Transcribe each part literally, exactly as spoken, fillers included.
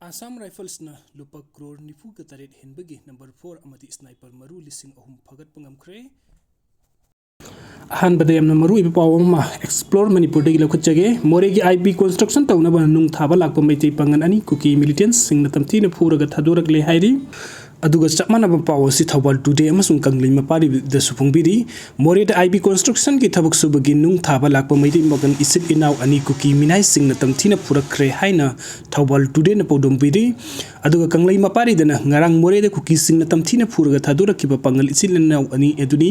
ꯑꯁꯥꯝ ꯔꯥꯏꯐꯜꯁꯅ ꯂꯨꯄꯥ ꯀ꯭ꯔꯣꯔ ꯅꯤꯐꯨꯒ ꯇꯔꯦꯠ ꯍꯦꯟꯕꯒꯤ number four ꯑꯃꯗꯤ ꯁ꯭ꯅꯥꯏꯄꯔ ꯃꯔꯨ ꯂꯤꯁꯤꯡ ꯑꯍꯨꯝ ꯐꯒꯠꯄ ꯉꯝꯈ꯭ꯔꯦ꯫ ꯑꯍꯥꯟꯕꯗ ꯌꯥꯝꯅ ꯃꯔꯨꯑꯣꯏꯕ ꯄꯥꯎ ꯑꯃ ꯑꯦꯛꯁꯄ꯭ꯂꯣꯔ ꯃꯅꯤꯄꯨꯔꯗꯒꯤ ꯂꯧꯈꯠꯆꯒꯦ꯫ ꯃꯣꯔꯦꯒꯤ ꯑꯥꯏ ꯕꯤ ꯀꯟꯁꯇ꯭ꯔꯛꯁꯟ ꯇꯧꯅꯕ ꯅꯨꯡ ꯊꯥꯕ ꯂꯥꯛꯄ ꯃꯩꯇꯩ ꯄꯥꯡꯒꯜ ꯑꯅꯤ ꯀꯨꯀꯤ ꯃꯤꯂꯤꯇꯦꯟꯁꯁꯤꯡꯅ ꯇꯝꯊꯤꯅ ꯐꯨꯔꯒ ꯊꯥꯗꯣꯔꯛꯂꯦ ꯍꯥꯏꯔꯤ꯫ ꯑꯗꯨꯒ ꯆꯞ ꯃꯥꯟꯅꯕ ꯄꯥꯎ ꯑꯁꯤ ꯊꯧꯕꯥꯜ ꯇꯨꯗꯦ ꯑꯃꯁꯨꯡ ꯀꯪꯂꯩ ꯃꯄꯥꯔꯤꯗꯁꯨ ꯐꯣꯡꯕꯤꯔꯤ꯫ ꯃꯣꯔꯦꯗ ꯑꯥꯏ ꯕꯤ ꯀꯟꯁꯇ꯭ꯔꯛꯁꯟꯒꯤ ꯊꯕꯛ ꯁꯨꯕꯒꯤ ꯅꯨꯡ ꯊꯥꯕ ꯂꯥꯛꯄ ꯃꯩꯇꯩ ꯃꯒꯟ ꯏꯆꯤꯜ ꯏꯅꯥꯎ ꯑꯅꯤ ꯀꯨꯀꯤ ꯃꯤꯅꯥꯏꯁꯤꯡꯅ ꯇꯝꯊꯤꯅ ꯐꯨꯔꯛꯈ꯭ꯔꯦ ꯍꯥꯏꯅ ꯊꯧꯕꯥꯜ ꯇꯨꯗꯦꯅ ꯄꯥꯎꯗꯝꯕꯤꯔꯤ꯫ ꯑꯗꯨꯒ ꯀꯪꯂꯩ ꯃꯄꯥꯔꯤꯗꯅ ꯉꯔꯥꯡ ꯃꯣꯔꯦꯗ ꯀꯨꯀꯤꯁꯤꯡꯅ ꯇꯝꯊꯤꯅ ꯐꯨꯔꯒ ꯊꯥꯗꯣꯔꯛꯈꯤꯕ ꯄꯥꯡꯒꯜ ꯏꯆꯤꯜ ꯏꯅꯥꯎ ꯑꯅꯤ ꯑꯗꯨꯅꯤ꯫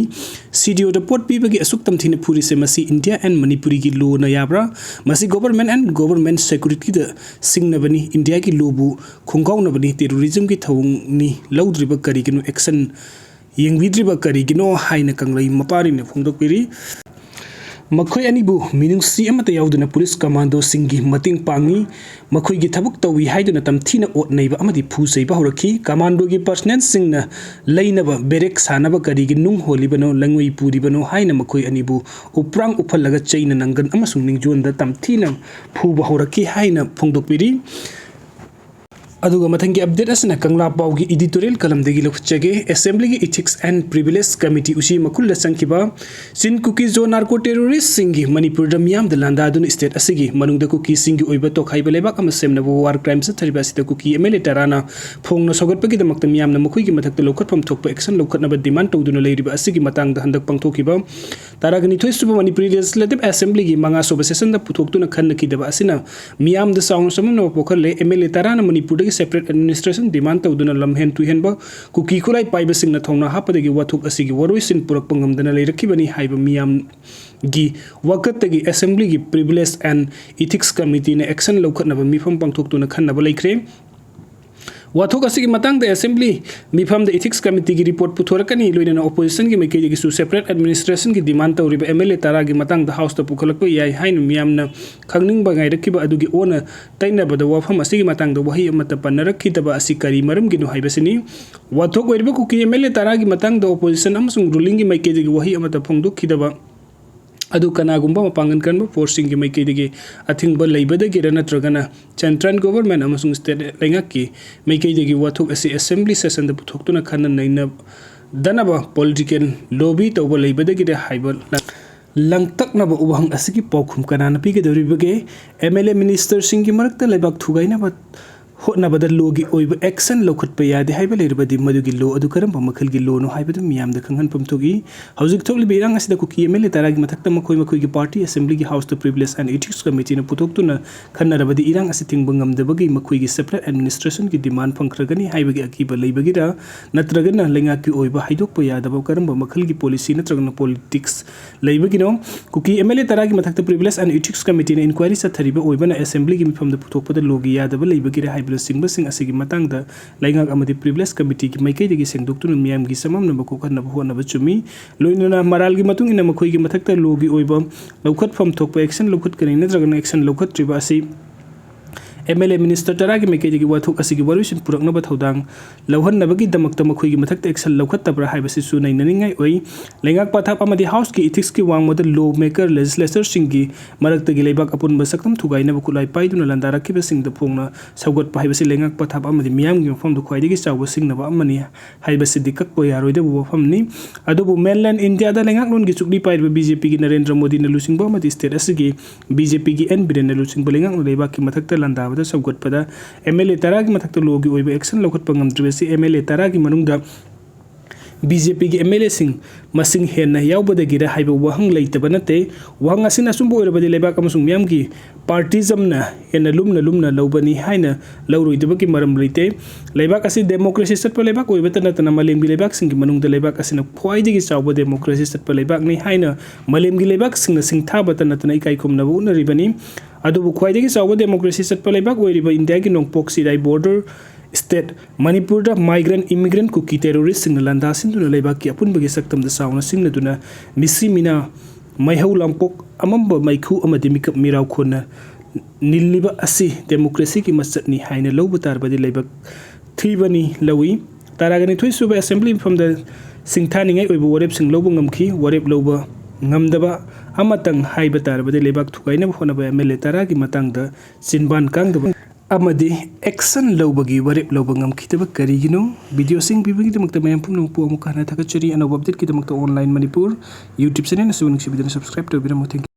ꯁꯤ ꯗꯤ ꯑꯣꯗ ꯄꯣꯠ ꯄꯤꯕꯒꯤ ꯑꯁꯨꯛ ꯇꯝꯊꯤꯅ ꯐꯨꯔꯤꯁꯦ ꯃꯁꯤ ꯏꯟꯗꯤꯌꯥ ꯑꯦꯟ ꯃꯅꯤꯄꯨꯔꯤꯒꯤ ꯂꯣꯅ ꯌꯥꯕ꯭ꯔꯥ? ꯃꯁꯤ ꯒꯣꯕꯔꯃꯦꯟ ꯑꯦꯟ ꯒꯣꯕꯔꯃꯦꯟ ꯁꯦꯀ꯭ꯌꯨꯔꯤꯇꯤꯗ ꯁꯤꯡꯅꯕꯅꯤ, ꯏꯟꯗꯤꯌꯥꯒꯤ ꯂꯣꯕꯨ ꯈꯣꯡꯒꯥꯎꯅꯕꯅꯤ, ꯇꯦꯔꯣꯔꯤꯖꯝꯒꯤ ꯊꯧꯑꯣꯡꯅꯤ, ꯂꯧꯗ꯭ꯔꯤꯕ ꯀꯔꯤꯒꯤꯅꯣ, ꯑꯦꯛꯁꯟ ꯌꯦꯡꯕꯤꯗ꯭ꯔꯤꯕ ꯀꯔꯤꯒꯤꯅꯣ ꯍꯥꯏꯅ ꯀꯪꯂꯩ ꯃꯄꯥꯔꯤꯅ ꯐꯣꯡꯗꯣꯛꯄꯤꯔꯤ꯫ ꯃꯈꯣꯏ ꯑꯅꯤꯕꯨ ꯃꯤꯅꯨꯡꯁꯤ ꯑꯃꯠꯇ ꯌꯥꯎꯗꯅ ꯄꯨꯂꯤꯁ ꯀꯃꯥꯟꯗꯣꯁꯤꯡꯒꯤ ꯃꯇꯦꯡ ꯄꯥꯡꯉꯤ꯫ ꯃꯈꯣꯏꯒꯤ ꯊꯕꯛ ꯇꯧꯏ ꯍꯥꯏꯗꯨꯅ ꯇꯝꯊꯤꯅ ꯑꯣꯠ ꯅꯩꯕ ꯑꯃꯗꯤ ꯐꯨ ꯆꯩꯕ ꯍꯧꯔꯛꯈꯤ꯫ ꯀꯃꯥꯟꯗꯣꯒꯤ ꯄꯔꯁꯅꯦꯜꯁꯤꯡꯅ ꯂꯩꯅꯕ ꯕꯦꯔꯦꯛ ꯁꯥꯅꯕ ꯀꯔꯤꯒꯤ ꯅꯨꯡ ꯍꯣꯜꯂꯤꯕꯅꯣ, ꯂꯪꯋꯩ ꯄꯨꯔꯤꯕꯅꯣ ꯍꯥꯏꯅ ꯃꯈꯣꯏ ꯑꯅꯤꯕꯨ ꯎꯄ꯭ꯔꯥꯡ ꯎꯞꯍꯜꯂꯒ ꯆꯩꯅ ꯅꯪꯒꯟ ꯑꯃꯁꯨꯡ ꯅꯤꯡꯖꯣꯟꯗ ꯇꯝꯊꯤꯅ ꯐꯨꯕ ꯍꯧꯔꯛꯈꯤ ꯍꯥꯏꯅ ꯐꯣꯡꯗꯣꯛꯄꯤꯔꯤ꯫ ꯑꯗꯨꯒ ꯃꯊꯪꯒꯤ ꯑꯞꯗꯦꯠ ꯑꯁꯤꯅ ꯀꯪꯂꯥ ꯄꯥꯎꯒꯤ ꯏꯗꯤꯇꯣꯔꯤꯌꯦꯜ ꯀꯂꯝꯗꯒꯤ ꯂꯧꯈꯠꯆꯒꯦ꯫ ꯑꯦꯁꯦꯝꯕ꯭ꯂꯤꯒꯤ ꯏꯊꯤꯛꯁ ꯑꯦꯟ ꯄ꯭ꯔꯤꯚꯤꯂꯦꯖ ꯀꯃꯤꯇꯤ ꯎꯆꯤ ꯃꯈꯨꯜꯗ ꯆꯪꯈꯤꯕ ꯆꯤꯟ ꯀꯨꯀꯤ ꯖꯣ ꯅꯥꯔꯀꯣ ꯇꯦꯔꯣꯔꯤꯁ꯭ꯠꯁꯤꯡꯒꯤ ꯃꯅꯤꯄꯨꯔꯗ ꯃꯤꯌꯥꯝꯗ ꯂꯥꯟꯗꯥꯗꯨꯅ ꯁ꯭ꯇꯦꯠ ꯑꯁꯤꯒꯤ ꯃꯅꯨꯡꯗ ꯀꯨꯀꯤꯁꯤꯡꯒꯤ ꯑꯣꯏꯕ ꯇꯣꯈꯥꯏꯕ ꯂꯩꯕꯥꯛ ꯑꯃ ꯁꯦꯝꯅꯕ ꯋꯥꯔ ꯀ꯭ꯔꯥꯏꯝ ꯆꯠꯊꯔꯤꯕ ꯑꯁꯤꯗ ꯀꯨꯀꯤ ꯑꯦꯝ ꯑꯦꯜ ꯑꯦ ꯇꯔꯥꯅ ꯐꯣꯡꯅ ꯁꯧꯒꯠꯄꯒꯤꯗꯃꯛꯇ ꯃꯤꯌꯥꯝꯅ ꯃꯈꯣꯏꯒꯤ ꯃꯊꯛꯇ ꯂꯧꯈꯠꯐꯝ ꯊꯣꯛꯄ ꯑꯦꯛꯁꯟ ꯂꯧꯈꯠꯅꯕ ꯗꯤꯃꯥꯟ ꯇꯧꯗꯨꯅ ꯂꯩꯔꯤꯕ ꯑꯁꯤꯒꯤ ꯃꯇꯥꯡꯗ ꯍꯟꯗꯛ ꯄꯥꯡꯊꯣꯛꯈꯤꯕ ꯇꯔꯥꯒ ꯅꯤꯊꯣꯏ ꯁꯨꯕ ꯃꯅꯤꯄꯨꯔꯤ ꯂꯦꯖꯤꯁꯂꯦꯇꯤꯚ ꯑꯦꯁꯦꯝꯕ꯭ꯂꯤꯒꯤ ꯃꯉꯥ ꯁꯨꯕ ꯁꯦꯁꯟꯗ ꯄꯨꯊꯣꯛꯇꯨꯅ ꯈꯟꯅꯈꯤꯗꯕ ꯑꯁꯤꯅ ꯃꯤꯌꯥꯝꯗ ꯆꯥꯎꯅ ꯆꯃꯝꯅꯕ ꯄꯣꯛꯍꯜꯂꯦ꯫ ꯑꯦꯝ ꯑꯦꯜ ꯑꯦ ꯇꯔꯥꯅ ꯃꯅꯤꯄꯨꯔꯗꯒꯤ ꯁꯦꯄꯔꯦꯠ ꯑꯦꯗꯃꯤꯅꯤꯁꯇ꯭ꯔꯦꯁꯟ ꯗꯤꯃꯥꯟ ꯇꯧꯗꯨꯅ ꯂꯝꯍꯦꯟ ꯇꯨꯍꯦꯟꯕ ꯀꯨꯀꯤ ꯈꯨꯠꯂꯥꯏ ꯄꯥꯏꯕꯁꯤꯡꯅ ꯊꯧꯅꯥ ꯍꯥꯞꯄꯗꯒꯤ ꯋꯥꯊꯣꯛ ꯑꯁꯤꯒꯤ ꯋꯥꯔꯣꯏꯁꯤꯟ ꯄꯨꯔꯛꯄ ꯉꯝꯗꯅ ꯂꯩꯔꯛꯈꯤꯕꯅꯤ ꯍꯥꯏꯕ ꯃꯤꯌꯥꯝꯒꯤ ꯋꯥꯀꯠꯇꯒꯤ ꯑꯦꯁꯦꯝꯕ꯭ꯂꯤꯒꯤ ꯄ꯭ꯔꯤꯚꯤꯂꯦꯖ ꯑꯦꯟ ꯏꯊꯤꯛꯁ ꯀꯃꯤꯇꯤꯅ ꯑꯦꯛꯁꯟ ꯂꯧꯈꯠꯅꯕ ꯃꯤꯐꯝ ꯄꯥꯡꯊꯣꯛꯇꯨꯅ ꯈꯟꯅꯕ ꯂꯩꯈ꯭ꯔꯦ꯫ ꯋꯥꯊꯣꯛ ꯑꯁꯤꯒꯤ ꯃꯇꯥꯡꯗ ꯑꯦꯁꯦꯝꯕ꯭ꯂꯤ ꯃꯤꯐꯝꯗ ꯏꯊꯤꯛꯁ ꯀꯃꯤꯇꯤꯒꯤ ꯔꯤꯄꯣꯔꯠ ꯄꯨꯊꯣꯔꯛꯀꯅꯤ, ꯂꯣꯏꯅꯅ ꯑꯣꯄꯣꯖꯤꯁꯟꯒꯤ ꯃꯥꯏꯀꯩꯗꯒꯤꯁꯨ ꯁꯦꯄꯔꯦꯠ ꯑꯦꯗꯃꯤꯅꯤꯁꯇ꯭ꯔꯦꯁꯟꯒꯤ ꯗꯤꯃꯥꯟ ꯇꯧꯔꯤꯕ ꯑꯦꯝ ꯑꯦꯜ ꯑꯦ ꯇꯔꯥꯒꯤ ꯃꯇꯥꯡꯗ ꯍꯥꯎꯁꯇ ꯄꯨꯈꯠꯂꯛꯄ ꯌꯥꯏ ꯍꯥꯏꯅ ꯃꯤꯌꯥꯝꯅ ꯈꯪꯅꯤꯡꯕ ꯉꯥꯏꯔꯛꯈꯤꯕ ꯑꯗꯨꯒꯤ ꯑꯣꯟꯅ ꯇꯩꯅꯕꯗ ꯋꯥꯐꯝ ꯑꯁꯤꯒꯤ ꯃꯇꯥꯡꯗ ꯋꯥꯍꯩ ꯑꯃꯠꯇ ꯄꯟꯅꯔꯛꯈꯤꯗꯕ ꯑꯁꯤ ꯀꯔꯤ ꯃꯔꯝꯒꯤꯅꯣ ꯍꯥꯏꯕꯁꯤꯅꯤ꯫ ꯋꯥꯊꯣꯛ ꯑꯣꯏꯔꯤꯕ ꯀꯨꯀꯤ ꯑꯦꯝ ꯑꯦꯜ ꯑꯦ ꯇꯔꯥꯒꯤ ꯃꯇꯥꯡꯗ ꯑꯣꯄꯣꯖꯤꯁꯟ ꯑꯃꯁꯨꯡ ꯔꯨꯂꯤꯡꯒꯤ ꯃꯥꯏꯀꯩꯗꯒꯤ ꯋꯥꯍꯩ ꯑꯃꯠꯇ ꯐꯣꯡꯗꯣꯛꯈꯤꯗꯕ ꯑꯗꯨ ꯀꯅꯥꯒꯨꯝꯕ ꯃꯄꯥꯡꯒꯜ ꯀꯟꯕ forceꯁꯤꯡꯒꯤ ꯃꯥꯏꯀꯩꯗꯒꯤ ꯑꯊꯤꯡꯕ ꯂꯩꯕꯗꯒꯤꯔ ꯅꯠꯇ꯭ꯔꯒꯅ central government ꯑꯃꯁꯨꯡ state ꯂꯩꯉꯥꯛꯀꯤ ꯃꯥꯏꯀꯩꯗꯒꯤ ꯋꯥꯊꯣꯛ ꯑꯁꯤ assembly sessionꯗ ꯄꯨꯊꯣꯛꯇꯨꯅ ꯈꯟꯅ ꯅꯩꯅꯗꯅꯕ political lobby ꯇꯧꯕ ꯂꯩꯕꯗꯒꯤꯔ ꯍꯥꯏꯕ ꯂꯥꯡꯇꯛꯅꯕ ꯋꯥꯍꯪ ꯑꯁꯤꯒꯤ ꯄꯥꯎꯈꯨꯝ ꯀꯅꯥꯅ ꯄꯤꯒꯗꯧꯔꯤꯕꯒꯦ? MLA ministerꯁꯤꯡꯒꯤ ꯃꯔꯛꯇ ꯂꯩꯕꯥꯛ ꯊꯨꯒꯥꯏꯅꯕ ꯍꯣꯠꯅꯕꯗ lawꯒꯤ ꯑꯣꯏꯕ action ꯂꯧꯈꯠꯄ ꯌꯥꯗꯦ ꯍꯥꯏꯕ ꯂꯩꯔꯕꯗꯤ, ꯃꯗꯨꯒꯤ law ꯑꯗꯨ ꯀꯔꯝꯕ ꯃꯈꯜꯒꯤ lawꯅꯣ ꯍꯥꯏꯕꯗꯨ ꯃꯤꯌꯥꯝꯗ ꯈꯪꯍꯟꯐꯝ ꯊꯣꯛꯏ꯫ ꯍꯧꯖꯤꯛ ꯊꯣꯛꯂꯤꯕ ꯏꯔꯥꯡ ꯑꯁꯤꯗ ꯀꯨꯀꯤ MLA ꯇꯔꯥꯒꯤ ꯃꯊꯛꯇ ꯃꯈꯣꯏ ꯃꯈꯣꯏꯒꯤ party assemblyꯒꯤ houseꯇ Privilege and Ethics Committeeꯅ ꯄꯨꯊꯣꯛꯇꯨꯅ ꯈꯟꯅꯔꯕꯗꯤ, ꯏꯔꯥꯡ ꯑꯁꯤ ꯊꯤꯡꯕ ꯉꯝꯗꯕꯒꯤ ꯃꯈꯣꯏꯒꯤ separate administrationꯒꯤ demand ꯐꯪꯈ꯭ꯔꯒꯅꯤ ꯍꯥꯏꯕꯒꯤ ꯑꯀꯤꯕ ꯂꯩꯕꯒꯤꯔ, ꯅꯠꯇ꯭ꯔꯒꯅ ꯂꯩꯉꯥꯛꯀꯤ ꯑꯣꯏꯕ ꯍꯥꯏꯗꯣꯛꯄ ꯌꯥꯗꯕ ꯀꯔꯝꯕ ꯃꯈꯜꯒꯤ policy ꯅꯠꯇ꯭ꯔꯒꯅ politics ꯂꯩꯕꯒꯤꯅꯣ? ꯀꯨꯀꯤ MLA ꯇꯔꯥꯒꯤ ꯃꯊꯛꯇ Privilege and Ethics Committeeꯅ inquiry ꯆꯠꯊꯔꯤꯕ ꯑꯣꯏꯕꯅ, assemblyꯒꯤ ꯃꯤꯐꯝꯗ ꯄꯨꯊꯣꯛꯄꯗ lawꯒꯤ ꯌꯥꯗꯕ ꯂꯩꯕꯒꯤꯔ ꯍꯥꯏꯕꯅꯆꯤꯡꯕꯁꯤꯡ ꯑꯁꯤꯒꯤ ꯃꯇꯥꯡꯗ ꯂꯩꯉꯥꯛ ꯑꯃꯗꯤ Privilege Committeeꯒꯤ ꯃꯥꯏꯀꯩꯗꯒꯤ ꯁꯦꯡꯗꯣꯛꯇꯨꯅ ꯃꯤꯌꯥꯝꯒꯤ ꯆꯃꯝꯅꯕ ꯀꯣꯛꯍꯟꯅꯕ ꯍꯣꯠꯅꯕ ꯆꯨꯝꯃꯤ꯫ ꯂꯣꯏꯅꯅ ꯃꯔꯥꯜꯒꯤ ꯃꯇꯨꯡ ꯏꯟꯅ ꯃꯈꯣꯏꯒꯤ ꯃꯊꯛꯇ lawꯒꯤ ꯑꯣꯏꯕ ꯂꯧꯈꯠꯐꯝ ꯊꯣꯛꯄ action ꯂꯧꯈꯠꯀꯅꯤ ꯅꯠꯇ꯭ꯔꯒꯅ action ꯂꯧꯈꯠꯇ꯭ꯔꯤꯕ ꯑꯁꯤ MLA minister ꯇꯔꯥꯒꯤ ꯃꯥꯏꯀꯩꯗꯒꯤ ꯋꯥꯊꯣꯛ ꯑꯁꯤꯒꯤ ꯋꯥꯔꯣꯏꯁꯤꯟ ꯄꯨꯔꯛꯅꯕ ꯊꯧꯗꯥꯡ ꯂꯧꯍꯟꯅꯕꯒꯤꯗꯃꯛꯇ ꯃꯈꯣꯏꯒꯤ ꯃꯊꯛꯇ action ꯂꯧꯈꯠꯇꯕ꯭ꯔꯥ ꯍꯥꯏꯕꯁꯤꯁꯨ ꯅꯩꯅꯅꯤꯡꯉꯥꯏ ꯑꯣꯏ꯫ ꯂꯩꯉꯥꯛ ꯄꯊꯥꯞ ꯑꯃꯗꯤ houseꯀꯤ ethicsꯀꯤ ꯋꯥꯡꯃꯗ lawmaker legislatorꯁꯤꯡꯒꯤ ꯃꯔꯛꯇꯒꯤ ꯂꯩꯕꯥꯛ ꯑꯄꯨꯟꯕ ꯁꯛꯇꯝ ꯊꯨꯒꯥꯏꯅꯕ ꯈꯨꯠꯂꯥꯏ ꯄꯥꯏꯗꯨꯅ ꯂꯥꯟꯗꯥꯔꯛꯈꯤꯕꯁꯤꯡꯗ ꯐꯣꯡꯅ ꯁꯧꯒꯠꯄ ꯍꯥꯏꯕꯁꯤ ꯂꯩꯉꯥꯛ ꯄꯊꯥꯞ ꯑꯃꯗꯤ ꯃꯤꯌꯥꯝꯒꯤ ꯃꯐꯝꯗ ꯈ꯭ꯋꯥꯏꯗꯒꯤ ꯆꯥꯎꯕ ꯁꯤꯡꯅꯕ ꯑꯃꯅꯤ ꯍꯥꯏꯕꯁꯤꯗꯤ ꯀꯛꯄ ꯌꯥꯔꯣꯏꯗꯕ ꯋꯥꯐꯝꯅꯤ꯫ ꯑꯗꯨꯕꯨ mainland Indiaꯗ ꯂꯩꯉꯥꯛꯂꯣꯟꯒꯤ ꯆꯨꯛꯂꯤ ꯄꯥꯏꯔꯤꯕ BJPꯒꯤ ꯅꯔꯦꯟꯗ꯭ꯔ ꯃꯣꯗꯤꯅ ꯂꯨꯆꯤꯡꯕ ꯑꯃꯗꯤ state ꯑꯁꯤꯒꯤ BJPꯒꯤ N ꯕꯤꯔꯦꯟꯅ ꯂꯨꯆꯤꯡꯕ ꯂꯩꯉꯥꯛꯅ ꯂꯩꯕꯥꯛꯀꯤ ꯃꯊꯛꯇ ꯂꯥꯟꯗꯥꯕꯗ ꯁꯧꯒꯠꯄꯗ MLA ꯇꯔꯥꯒꯤ ꯃꯊꯛꯇ lawꯒꯤ ꯑꯣꯏꯕ action ꯂꯧꯈꯠꯄ ꯉꯝꯗ꯭ꯔꯤꯕꯁꯤ MLA ꯇꯔꯥꯒꯤ ꯃꯅꯨꯡꯗ BJPꯒꯤ MLAꯁꯤꯡ ꯃꯁꯤꯡ ꯍꯦꯟꯅ ꯌꯥꯎꯕꯗꯒꯤꯔ ꯍꯥꯏꯕ ꯋꯥꯍꯪ ꯂꯩꯇꯕ ꯅꯠꯇꯦ꯫ ꯋꯥꯍꯪ ꯑꯁꯤꯅ ꯑꯆꯨꯝꯕ ꯑꯣꯏꯔꯕꯗꯤ ꯂꯩꯕꯥꯛ ꯑꯃꯁꯨꯡ ꯃꯤꯌꯥꯝꯒꯤ partyismꯅ ꯍꯦꯟꯅ ꯂꯨꯝꯅ ꯂꯨꯝꯅ ꯂꯧꯕꯅꯤ ꯍꯥꯏꯅ ꯂꯧꯔꯣꯏꯗꯕꯒꯤ ꯃꯔꯝ ꯂꯩꯇꯦ꯫ ꯂꯩꯕꯥꯛ ꯑꯁꯤ democracy ꯆꯠꯄ ꯂꯩꯕꯥꯛ ꯑꯣꯏꯕꯇ ꯅꯠꯇꯅ ꯃꯥꯂꯦꯝꯒꯤ ꯂꯩꯕꯥꯛꯁꯤꯡꯒꯤ ꯃꯅꯨꯡꯗ ꯂꯩꯕꯥꯛ ꯑꯁꯤꯅ ꯈ꯭ꯋꯥꯏꯗꯒꯤ ꯆꯥꯎꯕ democracy ꯆꯠꯄ ꯂꯩꯕꯥꯛꯅꯤ ꯍꯥꯏꯅ ꯃꯥꯂꯦꯝꯒꯤ ꯂꯩꯕꯥꯛꯁꯤꯡꯅ ꯁꯤꯡꯊꯥꯕꯇ ꯅꯠꯇꯅ ꯏꯀꯥꯏ ꯈꯨꯝꯅꯕ ꯎꯠꯅꯔꯤꯕꯅꯤ꯫ ꯑꯗꯨꯕꯨ ꯈ꯭ꯋꯥꯏꯗꯒꯤ ꯆꯥꯎꯕ democracy ꯆꯠꯄ ꯂꯩꯕꯥꯛ ꯑꯣꯏꯔꯤꯕ ꯏꯟꯗꯤꯌꯥꯒꯤ ꯅꯣꯡꯄꯣꯛ ꯁꯤꯔꯥꯏ border state ꯃꯅꯤꯄꯨꯔꯗ migrant immigrant ꯀꯨꯀꯤ terroristꯁꯤꯡꯅ ꯂꯥꯟꯗꯥꯁꯤꯟꯗꯨꯅ ꯂꯩꯕꯥꯛꯀꯤ ꯑꯄꯨꯟꯕꯒꯤ ꯁꯛꯇꯝꯗ ꯆꯥꯎꯅ ꯁꯤꯡꯅꯗꯨꯅ ꯃꯤꯁꯤ ꯃꯤꯅꯥ, ꯃꯩꯍꯧ ꯂꯥꯡꯄꯣꯛ, ꯑꯃꯝꯕ ꯃꯩꯈꯨ ꯑꯃꯗꯤ ꯃꯤꯀꯞ ꯃꯤꯔꯥꯎ ꯈꯣꯟꯅ ꯅꯤꯜꯂꯤꯕ ꯑꯁꯤ democracyꯒꯤ ꯃꯆꯠꯅꯤ ꯍꯥꯏꯅ ꯂꯧꯕ ꯇꯥꯔꯕꯗꯤ ꯂꯥꯏꯕꯛ ꯊꯤꯕꯅꯤ ꯂꯧꯏ꯫ ꯇꯔꯥꯒ ꯅꯤꯊꯣꯏ ꯁꯨꯕ assembly ꯃꯤꯐꯝꯗ ꯁꯤꯡꯊꯥꯅꯤꯡꯉꯥꯏ ꯑꯣꯏꯕ ꯋꯥꯔꯦꯞꯁꯤꯡ ꯂꯧꯕ ꯉꯝꯈꯤ꯫ ꯋꯥꯔꯦꯞ ꯂꯧꯕ ꯉꯝꯗꯕ ꯑꯃꯇꯪ ꯍꯥꯏꯕ ꯇꯥꯔꯕꯗꯤ, ꯂꯩꯕꯥꯛ ꯊꯨꯒꯥꯏꯅꯕ ꯍꯣꯠꯅꯕ ꯑꯦꯝ ꯑꯦꯜ ꯑꯦ ꯇꯔꯥꯒꯤ ꯃꯇꯥꯡꯗ ꯆꯤꯟꯕꯥꯟ ꯀꯥꯡꯗꯕ ꯑꯃꯗꯤ action ꯂꯧꯕꯒꯤ ꯋꯥꯔꯦꯞ ꯂꯧꯕ ꯉꯝꯈꯤꯗꯕ ꯀꯔꯤꯒꯤꯅꯣ? Video ꯁꯤꯡ ꯄꯤꯕꯒꯤꯗꯃꯛꯇ ꯃꯌꯥꯝ ꯄꯨꯝꯅꯃꯛꯄꯨ ꯑꯃꯨꯛ ꯍꯟꯅ ꯊꯥꯒꯠꯆꯔꯤ꯫ ꯑꯅꯧꯕ update ꯀꯤꯗꯃꯛꯇ Online Manipur YouTube channel ꯑꯁꯤꯕꯨ ꯅꯨꯡꯁꯤꯕꯤꯗꯨꯅ subscribe ꯇꯧꯕꯤꯔꯝꯃꯨ꯫ Thank you꯫